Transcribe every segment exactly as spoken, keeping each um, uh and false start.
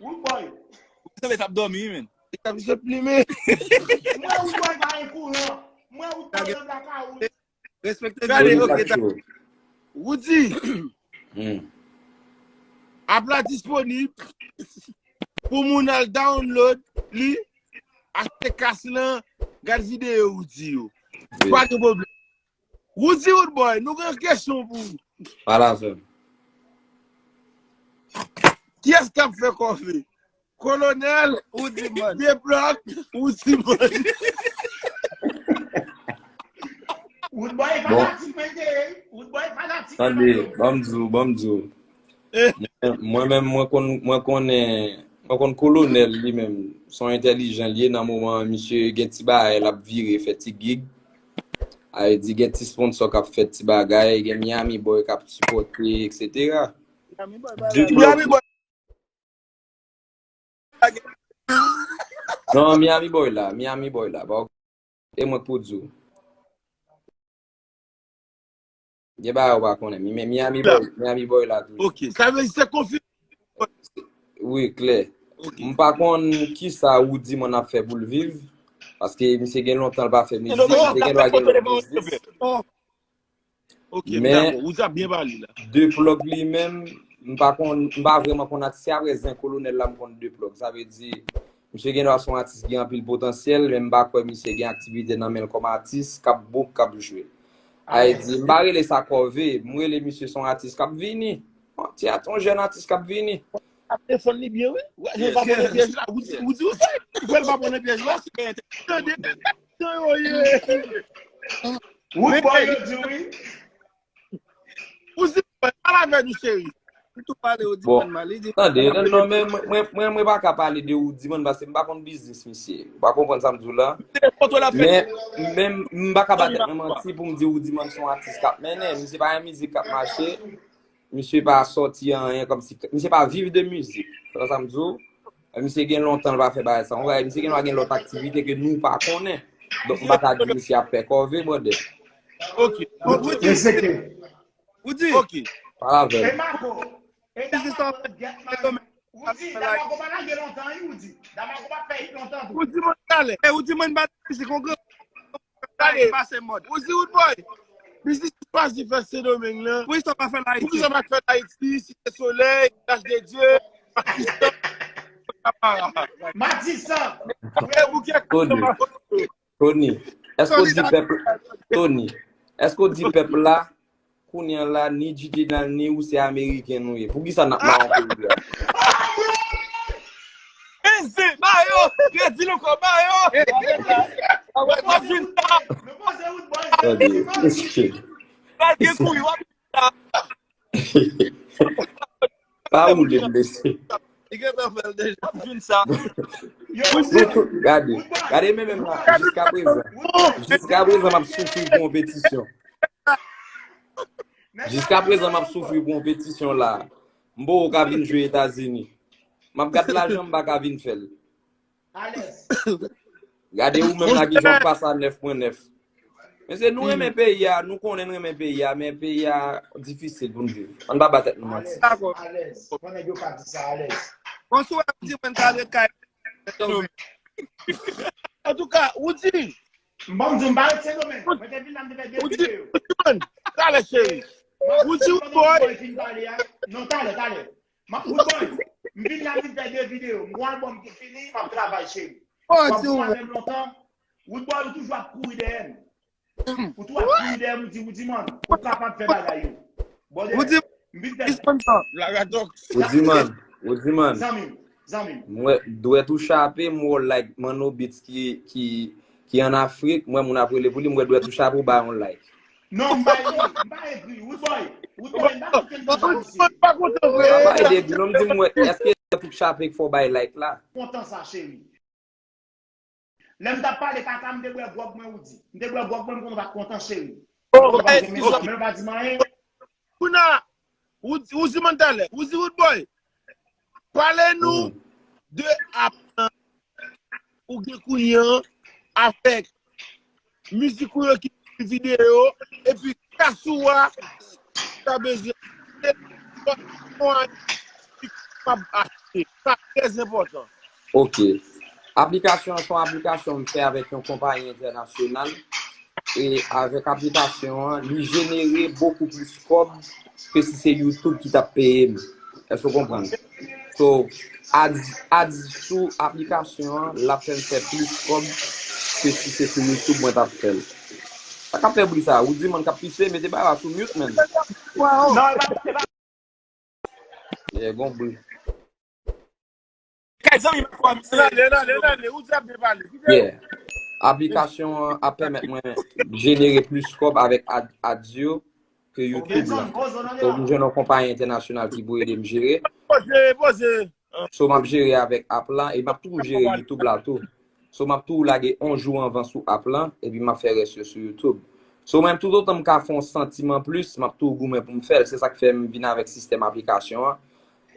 Rude Boy. Ou sanble t ap dòmi, wi, men. Li t ap sot plimen. Mwen Rude Boy pa gen kouran. Mwen Rude Boy nan blakawout. Respekte Gade, vye. Ok, ta- Woody, Hmm. app la disponib pou moun al download li, achte kas lan, gad videyo Woody yo. Pa gen pwoblèm. Woody Rude Boy, nou gen kesyon pou ou. Pale avè m. Kiyès k ap fè kòve? Kolonèl, Ou di man. Deblòk, Woody Man. Rude Boy fanatik mwen te ye. Rude Boy fanatik mwen Tande, te ye. Ban m di w, ban m di w. Mwen, mwen menm, mwen konn, mwen konnen, mwen konn kolonèl li menm. Se yon entèlijan li ye nan moman misye gen ti bagay, l ap vire, fè ti gig. A vle di gen ti sponsò k ap fè ti bagay, gen Miami Boy k ap sipòte, et cetera. Miami Boy pa De la. Miami Boy. Non, Miami Boy la, Miami Boy la. Bon, e mwen k pou di w. Gen bagay ou pa konnen, men Miami Boy, Miami Boy la tou. Ok. Sa vle di se konfi. Wi, klè. M pa konn kisa Woody Man ap fè pou l viv. Paske misye gen lontan l pa fè mizik. Misye gen dwa gen lòt biznis. Ok, Men- dakò. Ou sa byen pale la. Deblòk li menm, m pa konn, m pa vrèman konn atis. Se apre Zen Kolonèl la m konn Deblòk. Sa vle di, misye gen dwa se yon atis gen anpil potansyèl, men m pa kwè misye gen aktivite nan men l kòm atis, k ap bouk, k ap jwe. A vle di, m pa rele sa kòve, m rele misye se yon atis k ap vini. Yon ti at-, yon jèn atis k ap vini. Ap defann li byen, wi. Ou wè, jan l pa pran nan pyèj la. Ou di, ou di, ou di, ou wè l pa pran nan pyèj la. Tande, jan yo ye. Rude Boy yo di wi. Ou di, pale avè nou, cheri. Li tou pale, ou di Bon. Fanma, li di Tande, non, non, men mwen, mwen, mwen, mwen pa ka pale de Woody Man, paske m pa konn biznis misye. Ou pa konprann sa m di w la? foto l ap fè. Men, men m pa ka ba tèt mwen manti pou m di Woody Man se yon atis k ap mennen. Misye pa gen mizik k ap mache. Misye pa sòti anyen kòmsi. Misye pa viv de mizik. Se sa m di w. Misye gen lontan l pa fè bagay sa. Yon bagay, misye gen dwa gen lòt aktivite ke nou pa konnen. Donk, m pa ka di misye ap fè kòve, brother. Ok. Ou di, Ezeke. ou di, ok. Pale avè E l. Marco. E Damarco get my. Ou di, Damarco pa lage lontan, wi, ou di. Damarco pa fè hit lontan tou. Ou di mwen talè. E ou di mwen ba se kon gran. Talè pase mòd. Ou di Rude Boy. Biznis pa di fè Sendomeng lan. Pou sa pa fè la Ayiti. Pou sa pa fè la Ayiti, Site Solèy, Plaj de Dye, Matisan. Matisan. E bouke Tony. Tony, èske w di pèp Tony, èske w di pèp la kounye a la ni Djidjenal ni ou se ameriken nou ye? Poukisa n ap mawon peyi a? Ezi, ba yo, kredi nou kò, ba yo. W ap jwenn sa. Tande, eske Malgre kouri, w ap jwenn sa. Pa woule m mesye. Li gentan fè l deja. W ap jwenn sa. Nou tout, gade, gade men menm la, jiska prezan, jiska prezan m ap soufri pou yon petisyon. Jiska prezan m ap soufri pou yon petisyon la. M poko ka vin jwe Etazini. M ap gad lajan m pa ka vin fè l. Alèz. Gade ou menm la ki jwenn pase a nèf pwen nèf. Mesye, nou renmen peyi a, nou konnen n renmen peyi a, men peyi a difisil pou n viv. Ann pa ba tèt nou manti. Alèz. Alèz. Fò nèg yo ka di sa alèz. Bonswa, di mwen ka ret kay. Antouka, Woody, M ban m di w, m pa ret Sendomeng. Mwen te vin la, m te fè de Woody, videyo. Woody Man, talè cheri. Woody Rude Boy. Non, talè, talè. M ap Rude Boy. M vin la, m vin fè de videyo. M gon albòm ki fini, m ap travay, cheri. W ap di w menm lontan. Woody Boy, ou toujou ap kouri dèyè m. Ou tou ap kouri dèyè m, ou di, ou di, man, ou kapab fè bagay yo. Brother, m vin fè. Laradox. Ou di man, ou di man. Zanmi m, zanmi m. Mwen, dwèt ou chape, m wè w like Manno Beats ki, ki, ki ann Afrik, mwen moun ap rele pou li, m wè dwèt ou chape, ou ba yon like. Non, m pa ekri, m pa ekri. Rude Boy, Rude Boy, m pa kontan sa, mesye. Pa kontan vre. M pa pale de di non, m di m wè, èske dwèt ou chape k fè w bay like la? Kontan sa, cheri. Lè m t ap pale kaka, m te bwè gwòg mwen, ou di. M te bwè gwòg mwen, m konnen w pa t kontan, cheri. Oh, Ou pa eh, renmen sa, men w pa di m anyen. Kounye a, ou, ou di man talè, ou di Rude Boy. Pale nou de app lan ou gen kounye an avèk mizik ou yo ki videyo, epi kas ou a, sa bezwen. Se pa mwen ki p ap achte. Sa trè enpòtan. Ok. Aplikasyon an se yon aplikasyon m fè avèk yon konpayi entènasyonal. E avèk aplikasyon an, li jenere bokou plis kòb ke si se YouTube ki t ap peye m. Èske w konprann? So, ads, ads sou aplikasyon an, l ap fè m fè plis kòb ke si se sou YouTube mwen t ap fè l. Sa k ap fè bri sa? Ou di moun k ap pise, mete bagay la sou mute, man. Non, e pa, e pa. Yeah, gon bri. Kay zanmi m kwa misye. Nane, nane, nane, ou di ap depale. Yeah. Aplikasyon an ap pèmèt mwen jenere plis kòb avèk ad, ads yo ke YouTube la. So, m jwenn yon konpayi entènasyonal ki pou ede m jere. Poze, poze. So, m ap jere avèk app la e m ap toujou jere YouTube la tou. So, m ap toujou lage yon jou anvan sou app la, epi m ap fè rès yo sou YouTube. So, mwen, toutotan m ka fè yon santim anplis, m ap toujou goumen pou m fè l. Se sa k fè m vin avèk sistèm aplikasyon an.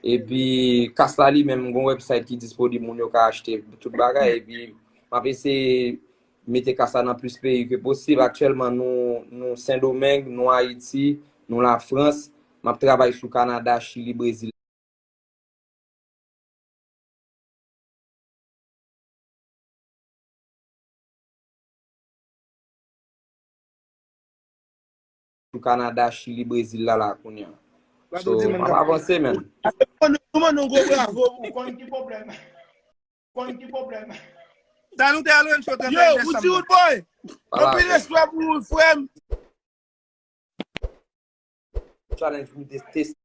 Epi, kas la li menm, gon website ki disponib, moun yo ka achte tout bagay. Epi, m ap eseye mete kas la nan plis peyi ke posib. Aktyèlman, nou, nou Sendomeng, nou Ayiti, nou Lafrans. M ap travay sou Kanada, Chili, Brezil. Sou Kanada, Chili, Brezil la la kounye a. So, m ap avanse, man. Nou mande yon gwo bravo pou Ou konn ki pwoblèm? Ou konn ki pwoblèm? Sa nou te al rann cho Yo, ou di Wood Boy. Anpil respè pou ou, frè m. Challenge pou m te teste.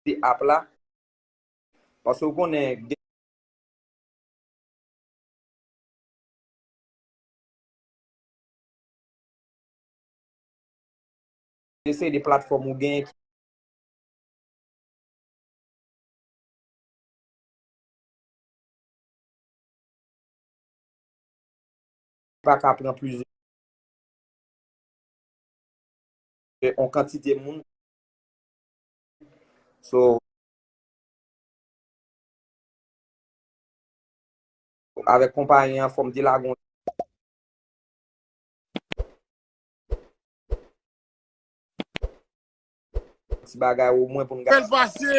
Te app la. Paske ou konnen gen eseye de platfòm ou gen ki pa ka pran plizyè yon kantite moun. So, avèk konpayi an, fò m te lage yon ti bagay omwen pou n Fè l pase.